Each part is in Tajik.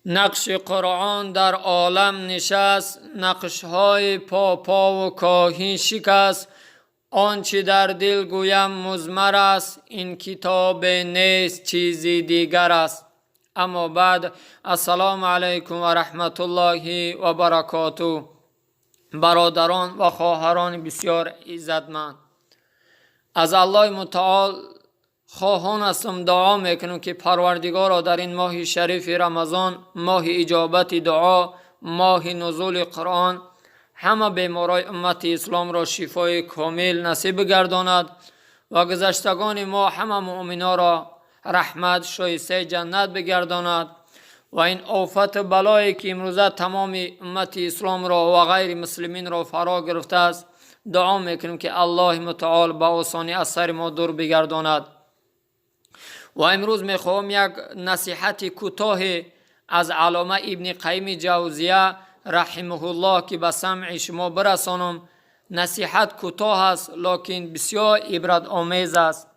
Нақши Қуръон дар олам нишаст, нақшҳои попову коҳин шикаст. Он чӣ дар дил гӯям, музмар аст, ин китобе нест, чизи дигар аст. Аммо баъд, ассалому алайкум ва раҳматуллоҳи ва баракотуҳ. Бародарон ва хоҳарони бисёр иззатманд, аз Аллоҳи мутаол хоҳон ҳастам, дуо мекунам, ки Парвардигоро, дар ин моҳи шарифи Рамазон, моҳи иҷобати дуо, моҳи нузули Қуръон, ҳама беморои уммати исломро шифои комил насиб бигардонад ва гузаштагони мо, ҳама муъминоро раҳмат, шоистаи ҷаннат бигардонад ва ин офату балое, ки имрӯза тамоми уммати исломро ва ғайри муслиминро фаро гирифтааст, дуо мекунем, ки Аллоҳи мутаол ба осонӣ аз сари мо дур бигардонад. Ва имрӯз мехоҳам як насиҳати кӯтоҳе аз Аллома Ибни Қайими Ҷавзия раҳимаҳуллоҳ, ки ба самъи шумо бирасонам. Насиҳат кӯтоҳ аст, локин бисёр ибратомез аст.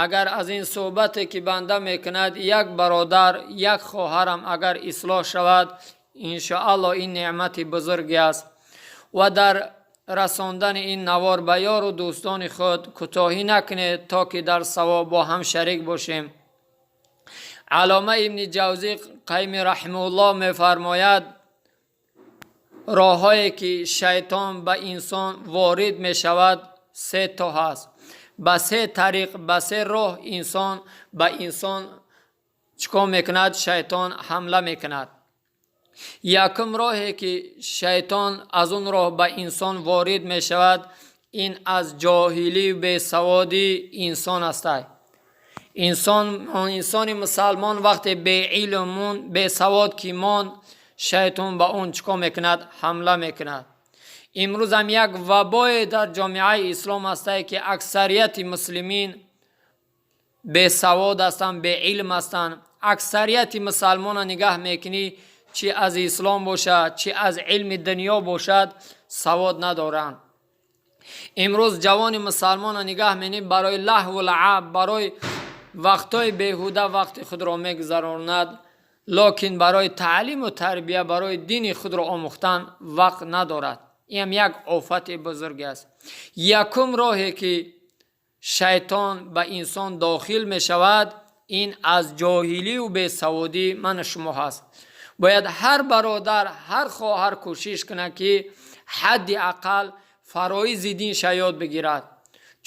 Агар аз ин суҳбате, ки банда мекунад, як бародар, як хоҳарам агар ислоҳ шавад, иншоаллоҳ, ин неъмати бузурге аст. Ва дар расондани ин навор ба ёру дӯстони худ кӯтоҳӣ накунед, то ки дар савоб бо ҳам шарик бошем. Аллома Ибни Ҷавзӣ Қайми раҳимаҳуллоҳ мефармояд: роҳҳое, ки шайтон ба инсон ворид мешавад, се то ҳаст. Ба се тариқ, ба се роҳ инсон ба инсон чӣ кор мекунад? Шайтон ҳамла мекунад. Якум роҳе, ки шайтон аз он роҳ ба инсон ворид мешавад, ин аз ҷоҳилию бесаводии инсон аст. Инсон, инсони мусалмон вақте беилм монд, бесавод ки монд, шайтон ба он чӣ кор мекунад? Ҳамла мекунад. Имрӯзам як вабое дар ҷомеаи ислом ҳастае, ки аксарияти муслимин бесавод ҳастанд, беилм ҳастанд. Аксарияти мусалмона нигаҳ мекунӣ, чӣ аз ислом бошад, чӣ аз илми дунё бошад, савод надоранд. Имрӯз ҷавони мусалмона нигаҳ менӣ, барои лаҳву лаъаб, барои вақтҳои беҳуда вақти худро мегузаронад, локин барои таълиму тарбия, барои дини худро омӯхтан вақт надорад. Инам як офати бузург аст. Якум роҳе, ки шайтон ба инсон дохил мешавад, ин аз ҷоҳилию бесаводӣ ману шумо ҳаст. Бояд ҳар бародар, ҳар хоҳар кӯшиш кунад, ки ҳадди ақал фароизи динша ёд бигирад,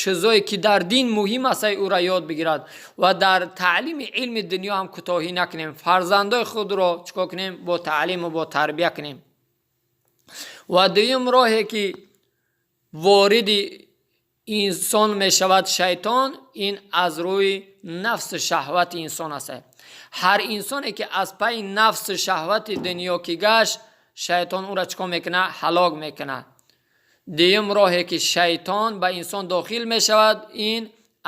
чизое, ки дар дин муҳим аст, ӯра ёд бигирад ва дар таълими илми дунё ҳам кӯтоҳӣ накунем. Фарзандои худро чӣ кор кунем? Бо таълиму бо тарбия кунем. Ва дуюм роҳе, ки вориди инсон мешавад шайтон, ин аз рӯи нафсу шаҳвати инсон аст. Ҳар инсоне, ки аз пайи нафсу шаҳвати дунё ки гашт, шайтон ӯра чӣ кор мекунад? Ҳалок мекунад. Дуюм роҳе, ки шайтон ба инсон дохил мешавад, ин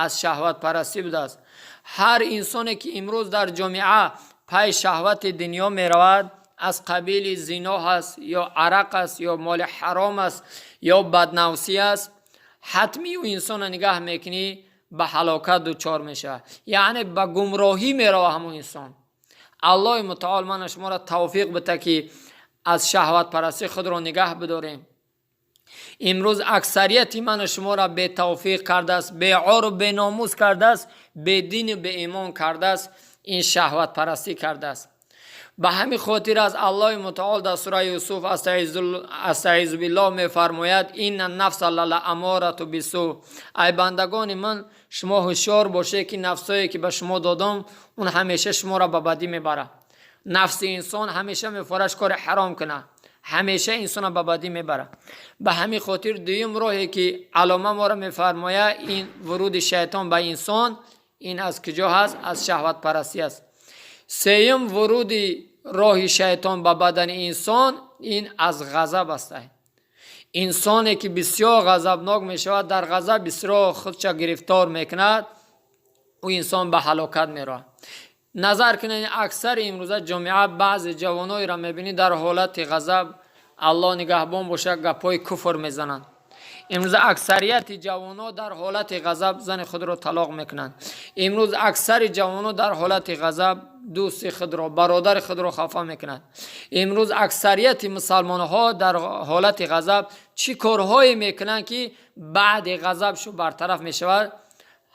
аз шаҳватпарастӣ будааст. Ҳар инсоне, ки имрӯз дар ҷомеа пай шаҳвати дунё меравад, аз қабили зино ҳаст ё арақ аст ё моли ҳаром аст ё баднавсӣ аст, ҳатмӣ ӯ инсонро нигаҳ мекунӣ, ба ҳалокат дучор мешавад, яъне ба гумроҳӣ мерава ҳамон инсон. Аллоҳи мутаол мана шуморо тавфиқ бита, ки аз шаҳватпарастӣ худро нигаҳ бидорем. Имрӯз аксарияти ману шуморо бетавфиқ кардааст, беору беномус кардааст, бедину беимон кардааст, ин шаҳватпарастӣ кардааст. Ба ҳамин хотир аз Аллоҳи мутаол дар сураи Юсуф, астаизу биллоҳ, мефармояд: инна нафса лаамморатун биссу. Ай бандагони ман, шумо ҳушёр бошед, ки нафсое, ки ба шумо додам, он ҳамеша шуморо ба бадӣ мебарад. Нафси инсон ҳамеша мефораш кори ҳаром кунад, ҳамеша инсонро ба бадӣ мебарад. Ба ҳамин хотир дуюм роҳе, ки Аллома моро мефармояд, ин вуруди шайтон ба инсон, ин аз куҷо ҳаст? Аз шаҳватпарастӣ аст. Сеюм вуруди роҳи шайтон ба бадани инсон, ин аз ғазаб аст. Инсоне, ки бисёр ғазабнок мешавад, дар ғазаб бисёр худша гирифтор мекунад, ӯ инсон ба ҳалокат меравад. Назар кунед, аксари имрӯза ҷомеа баъзе ҷавоноеро мебинӣ, дар ҳолати ғазаб, Аллоҳ нигаҳбон бошад, гапҳои куфр мезананд. Имрӯз аксарияти ҷавонҳо дар ҳолати ғазаб зани худро талоқ мекунанд. Имрӯз аксари ҷавонҳо дар ҳолати ғазаб Дӯсти худро, бародари худро хафа мекунад. Имрӯз аксарияти мусалмонҳо дар ҳолати ғазаб чӣ корҳое мекунанд, ки баъди ғазабшу бартараф мешавад,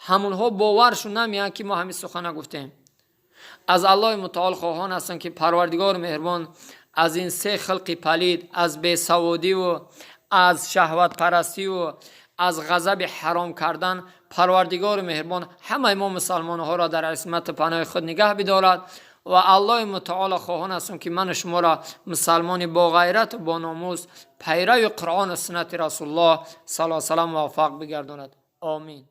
ҳамонҳо боваршу намеянд, ки мо ҳамин сухана гуфтем. Аз Аллоҳи мутаол хоҳон ҳастам, ки Парвардигори меҳрубон аз ин се хилқи палид, аз бесаводиву аз шаҳватпарастиву аз ғазаби ҳаром кардан, Парвардигори меҳрубон ҳамаи мо мусалмонҳоро дар исмату паноҳи худ нигаҳ бидорад. Ва Аллоҳи мутаоло хоҳон ҳастам, ки ману шуморо мусалмони боғайрату бономус, пайрави Қуръону суннати Расулуллоҳ саллаллоҳу алайҳи васаллам муваффақ бигардонад. Омин.